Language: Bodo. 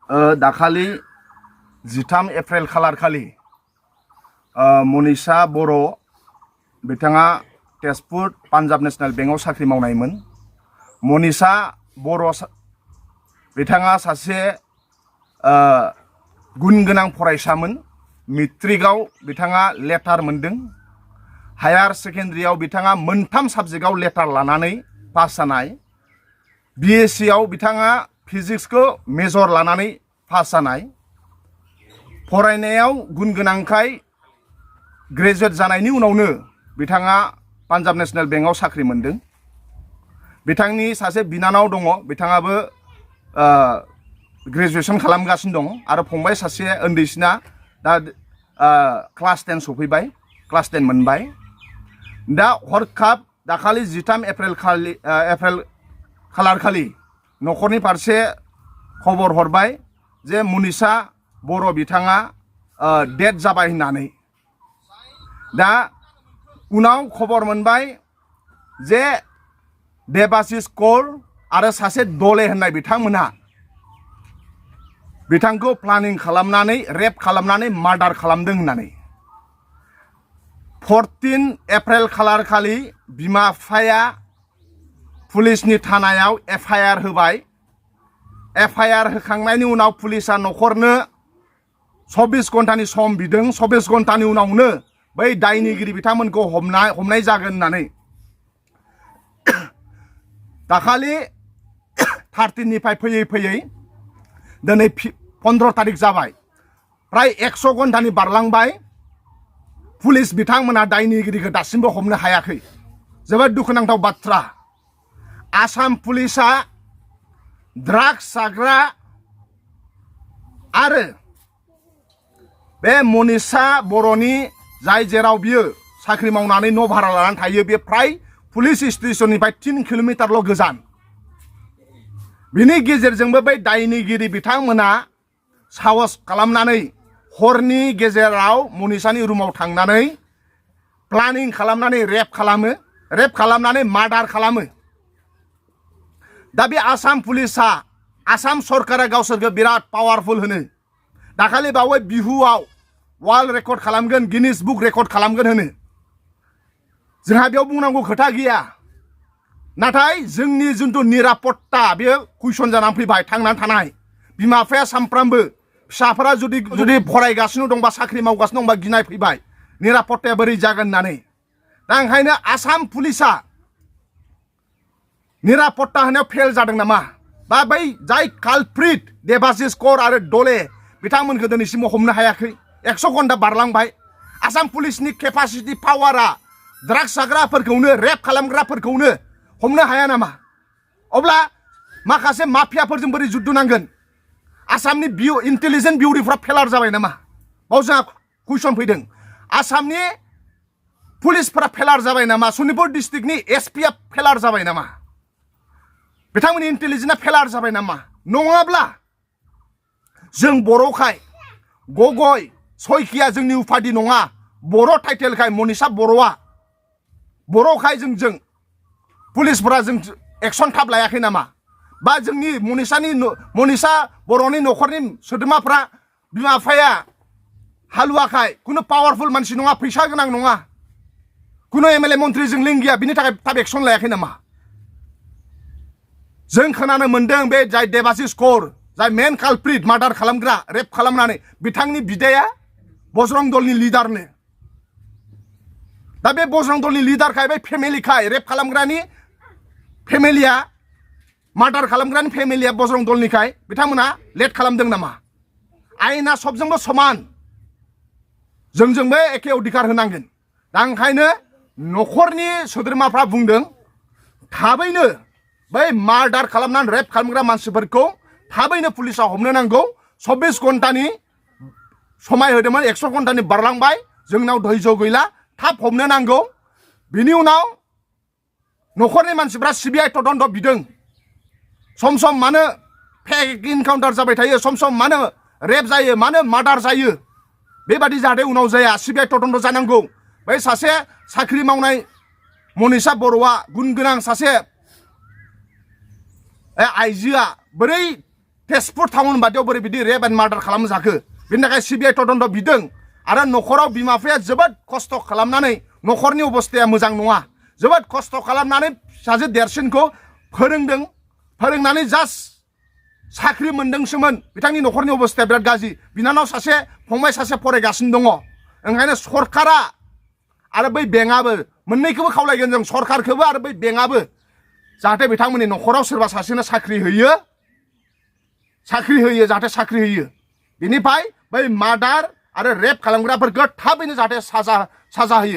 दाखालि 13 एप्रिल खालार खालि मनीषा बर' बिथाङा तेजपुर पान्जाब नेशनेल बेंकआव साख्रि मावनायमोन। मनीषा बर' बिथाङा सासे गुन गोनां फरायसामोन। मेट्रिकआव बिथाङा लेटार मोनदों। हायार सेकेन्डारियाव बिथाङा मोनथाम साबजेक्टआव लेटार लानानै पास जानाय। BSc आव बिथाङा फिजिक्सखौ मेजर लानानै पास जानाय। फरायनायाव गुन गोनांखाय ग्रेजुवेट जानायनि उनावनो बिथाङा पान्जाब नेशनेल बेंकआव साख्रि मोनदों। बिथांनि सासे बिनानाव दङ, बिथाङाबो ग्रेजुएसन खालामगासिनो दं आरो फंबाय सासे उन्दैसिना दा क्लास 10 सफैबाय, क्लास 10 मोनबाय। दा हरखाब दाखालि 13 एप्रिल खालार खालि न'खरनि फारसे खबर हरबाय जे मनीषा बर' बिथाङा डेथ जाबाय होननानै। दा उनाव खबर मोनबाय जे देबाशिष कौर आरो सासे दले होननाय बिथांमोनहा बिथांखौ प्लानिं खालामनानै रेप खालामनानै मार्डार खालामदों होननानै। 14 एप्रिल खालार खालि बिमा बिफाया पुलिसनि थानायाव FIR होबाय। FIR होखांनायनि उनाव पुलिसा न'खरनो 24 घन्टानि सम बिदों। 24 घन्टानि उनावनो बै दायनिगिरि बिथांमोनखौ हमनाय जागोन होननानै। दाखालि 13 निफ्राय फैयै फैयै दिनै 15 तारिख जाबाय। प्राय 100 घन्टानि बारलांबाय। पुलिस बिथांमोना दायनिगिरिखौ दासिमबो हमनो हायाखै। जोबोद दुखुनांथाव बाथ्रा। आसाम पुलिसा ड्राग्स जाग्रा आरो बे मनीषा बर'नि जाय जेराव बियो साख्रि मावनानै न' भारा लानानै थायो, बे प्राय पुलिस स्टेशननिफ्राय 3 किल'मिटारल' गोजान। बिनि गेजेरजोंबो बै दायनिगिरि बिथांमोना साहस खालामनानै हरनि गेजेराव मनीषानि रुमाव थांनानै प्लानिं खालामनानै रेप खालामनानै मार्डार खालामो। दा बे आसाम पुलिसा, आसाम सरकारा गावसोरखौ बिराद पावारफुल होनो। दाखालि बावै बिहुआव वार्ल्ड रेकर्ड खालामगोन, गिनिस बुक रेकर्ड खालामगोन होनो। जोंहा बेयाव बुंनांगौ खोथा गैया। नाथाय जोंनि जिथु निरापत्ता बेयो कुइसन जानानै फैबाय। थांनानै थानाय बिमा बिफाया सामफ्रामबो फिसाफोरा जुदि फरायगासिनो दंबा, साख्रि मावगासिनो दंबा गिनाय फैबाय निरापत्ताया बोरै जागोन होननानै। दा ओंखायनो आसाम पुलिसा निरापत्ता होनायाव फेल जादों नामा? बा बै जाय कालप्रिट देबाशिष कौर आरो दले बिथांमोनखौ दिनैसिमबो हमनो हायाखै। 100 घन्टा बारलांबाय। आसाम पुलिसनि केपासिटि पावारा ड्राग्स जाग्राफोरखौनो, रेप खालामग्राफोरखौनो हमनो हाया नामा? अब्ला माखासे माफियाफोरजों बोरै जुद्ध नांगोन? आसामनि इन्टेलिजेन्स बिउरिफ्रा फेलार जाबाय नामा? बाव जोंहा कुइसन फैदों। आसामनि पुलिसफोरा फेलार जाबाय नामा? सनितपुर डिस्ट्रिक्टनि SP आ फेलार जाबाय नामा? बिथांमोननि इन्टेलिजेन्सआ फेलार जाबाय नामा? नङाब्ला जों बर'खाय गगय सयखिया जोंनि उपाधि नङा। बर' टाइटेलखाय मनीषा बर'आ बर'खाय जों पुलिसफोरा जों एक्सन थाब लायाखै नामा? बा जोंनि मनीषा बर'नि न'खरनि सोद्रोमाफ्रा बिमा बिफाया हालुवाखाय कुनु पावारफुल मानसि नङा, फैसा गोनां नङा, कुनु MLA मन्थ्रिजों लिंक गैया, बिनि थाखाय थाब एक्सन लायाखै नामा? जों खोनानो मोनदों बे जाय देबाशिष कौर, जाय मेन कालप्रिट मार्डार खालामग्रा, रेप खालामनानै बिथांनि बिदाया बजरं दलनि लिडारनो। दा बे बजरं दलनि लिडारखाय, बे फेमिलिखाय, रेप खालामग्रानि फेमिलिया, मार्डार खालामग्रानि फेमिलिया बजरं दलनिखाय बिथांमोना लेट खालामदों नामा? आयेना सबजोंबो समान, जोंजोंबो एखे अधिकार होनांगोन। दा ओंखायनो न'खरनि सोद्रोमाफ्रा बुंदों थाबैनो बै मार्डार खालामनानै रेप खालामग्रा मानसिफोरखौ थाबैनो पुलिसा हमनो नांगौ। 24 घन्टानि समाय होदोंमोन, 100 घन्टानि बारलांबाय। जोंनाव धैर्य गैला, थाब हमनो नांगौ। बिनि उनाव न'खरनि मानसिफ्रा CBI तदन्त बिदों। सम सम मानो फेक इनकाउन्टार जाबाय थायो, सम सम मानो रेप जायो, मानो मार्डार जायो, बेबादि जाहाथे उनाव जाया CBI तदन्त जानांगौ। बै सासे साख्रि मावनाय मनीषा बर'आ, गुन गोनां सासे आइजोआ बोरै तेजपुर टाउन बादियाव बोरै बिदि रेप एन्ड मार्डार खालाम जाखो बिनि थाखाय सिबिआइ तदन्त बिदों आरो न'खराव बिमा बिफाया जोबोद खस्थ' खालामनानै न'खरनि अबस्थाया मोजां नङा जोबोद खस्थ' खालामनानै फिसाजो देरसिनखौ फोरोंदों फोरोंनानै जास्ट साख्रि मोनदोंसोमोन बिथांनि न'खरनि अबस्थाया बिराद गाज्रि बिनानाव सासे फंबाय सासे फरायगासिनो दङ ओंखायनो सरकारा आरो बै बेंकआबो मोननैखौबो खावलायगोन जों सरकारखौबो आरो बै बेंकआबो जाहाथे बिथांमोननि न'खराव सोरबा सासेनो साख्रि होयो जाहाथे साख्रि होयो बिनिफ्राय बै मार्डार आरो रेप खालामग्राफोरखौ थाबैनो जाहाथे साजा होयो